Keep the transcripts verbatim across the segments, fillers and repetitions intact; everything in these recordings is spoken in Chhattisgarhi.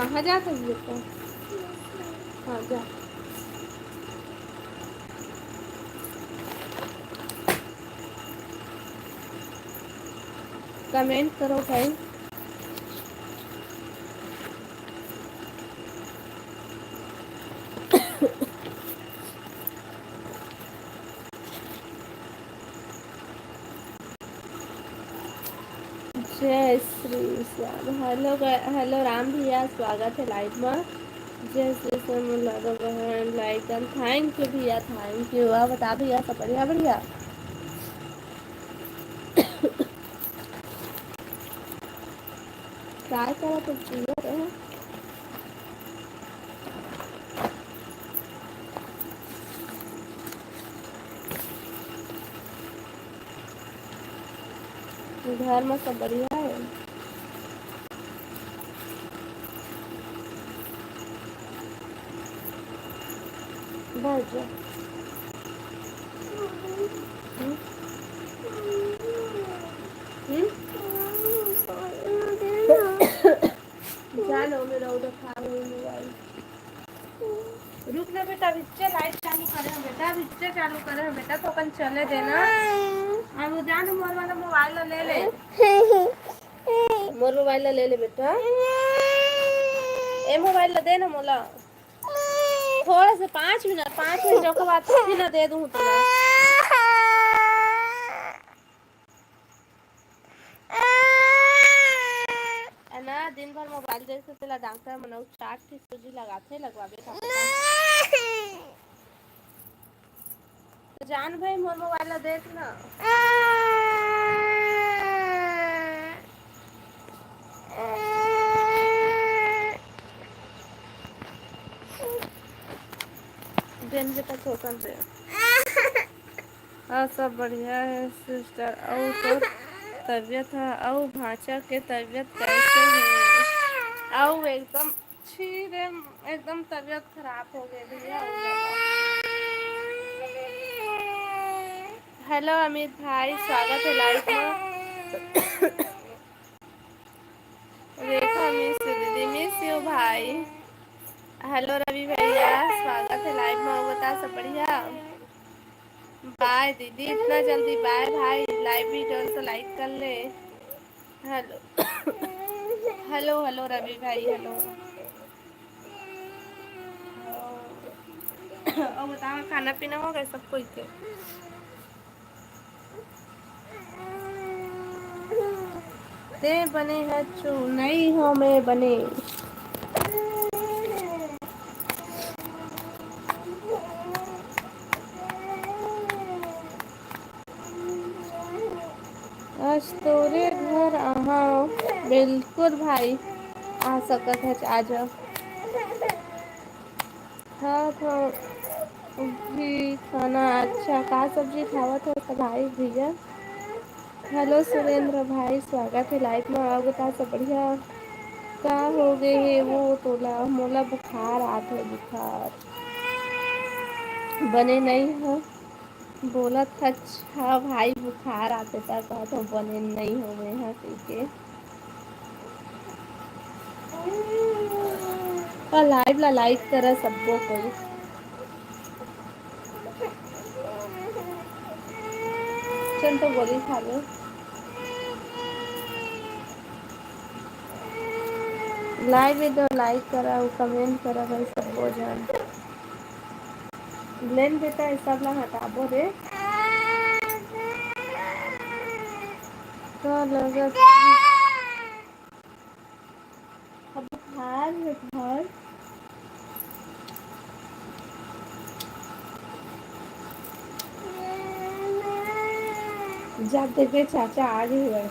कहाँ जात हस बेटा? हाँ, जा। Comment करो भाई। जय श्री श्याम। Hello ग-, hello राम भैया, स्वागत है live में। जय श्री श्याम, लाडो बहन, like done। Thank you भैया, thank you। और बता भैया, सब बढ़िया, बढ़िया? Try करा तो पियो रहे। घर में सब बढ़िया है? बैठ जा। हम्म? हम्म? जा लो, मेरा उधर खा रही mobile। रुक ना बेटा, बिच्चे live चालू करे हैं बेटा, बिच्चे चालू करे हैं बेटा, तो अपन चले देना। अब वो जान मोर वाला mobile ला ले ले। मोर mobile ला ले ले बेटा। ए mobile ला दे ना मोला। थोड़ा से पाँच मिनट, पाँच मिनट के बाद फिर ना दे दूँ तोला। है ना, दिन भर mobile देख के तेला डॉक्टर मन अउ चार ठी सूजी लगाथे, लगवाबे का पता। तो जान भाई, मोर mobile ला देख ना। देन बेटा, थोकन दे। हाँ, सब बढ़िया है sister। अउ तोर तबीयत है, अउ भांचा के तबीयत कैसे है? अउ एकदम छी रे, एकदम तबीयत खराब हो गई भैया, अउ ज्यादा। Hello अमित भाई, स्वागत है live में। रेखा miss you दीदी, miss you भाई। Hello रवि भैया, स्वागत है live में। अउ बता, सब बढ़िया? Bye दीदी, इतना जल्दी bye भाई, live video तो like कर ले। Hello, hello, hello रवि भाई, hello। अउ बताओ, खाना पीना हो गए सब कोई के? ते बने हचो, नई हो मैं बने। आज तोरे घर आहां। बिल्कुल भाई, आ सकत हच, आ जा। खात हव भी खाना। अच्छा, का सब्जी खावत हव भाई भैया? Hello सुरेंद्र भाई, स्वागत है live में। अउ बता, सब बढ़िया? का हो गए हे वो तोला? मोला बुखार आत हे, बुखार। बने नहीं हो। बोलत हच, हाँ भाई, बुखार आते त कहत हव बने नइ हों मैं ह कहिके। और live ला like करा सब्बो कोई। चल तो गोली खा ले। Live में तो like करा अउ comment करा भाई सब्बो झन। लेन बेटा, ये सब ला हटाबो रे। तो लगत अब बुखार, बुखार। जा देखे चाचा आ गए हुए।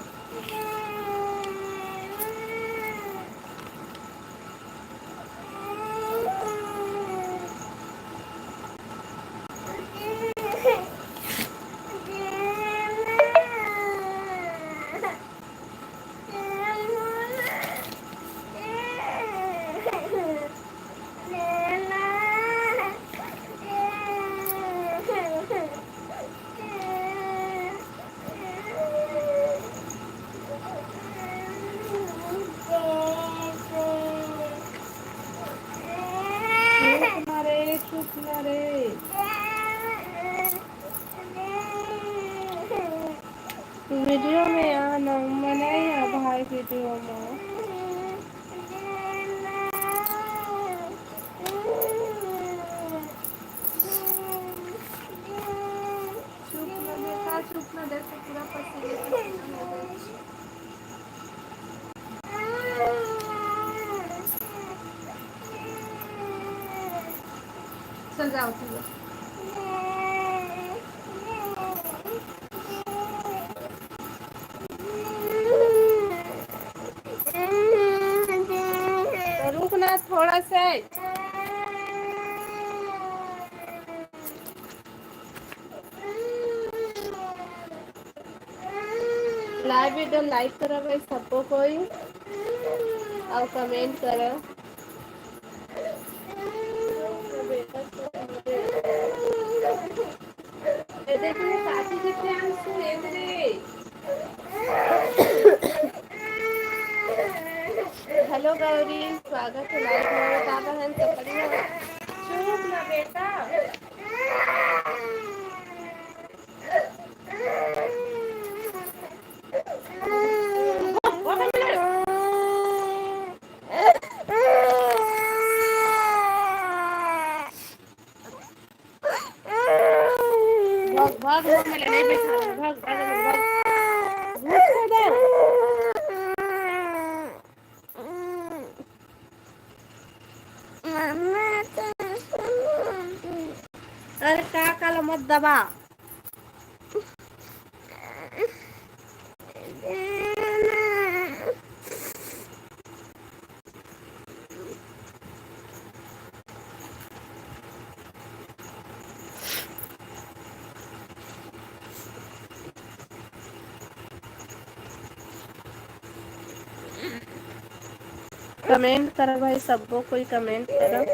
वीडियो में आना, मनाई आ भाई वीडियो में। चुप ना बेटा, चुप ना, देखो पूरा पसीने पसीने हो गए। चल जाओ, चलो। तो रुक ना थोड़ा सा। लाइव वीडियो लाइक करो भाई सबको कोई, और कमेंट करो। ये देख, ये काकी के प्यार से, ये मेरे। हेलो गौरी, स्वागत है लाइव में। का बहन, सब बढ़िया? चुप ना बेटा। भाग, भाग, भाग, मैं नहीं बैठा, भाग, भाग, भाग, भाग। भूत को दे। अरे, का काला मत दबा। कमेंट करो भाई, सबको कोई कमेंट करो।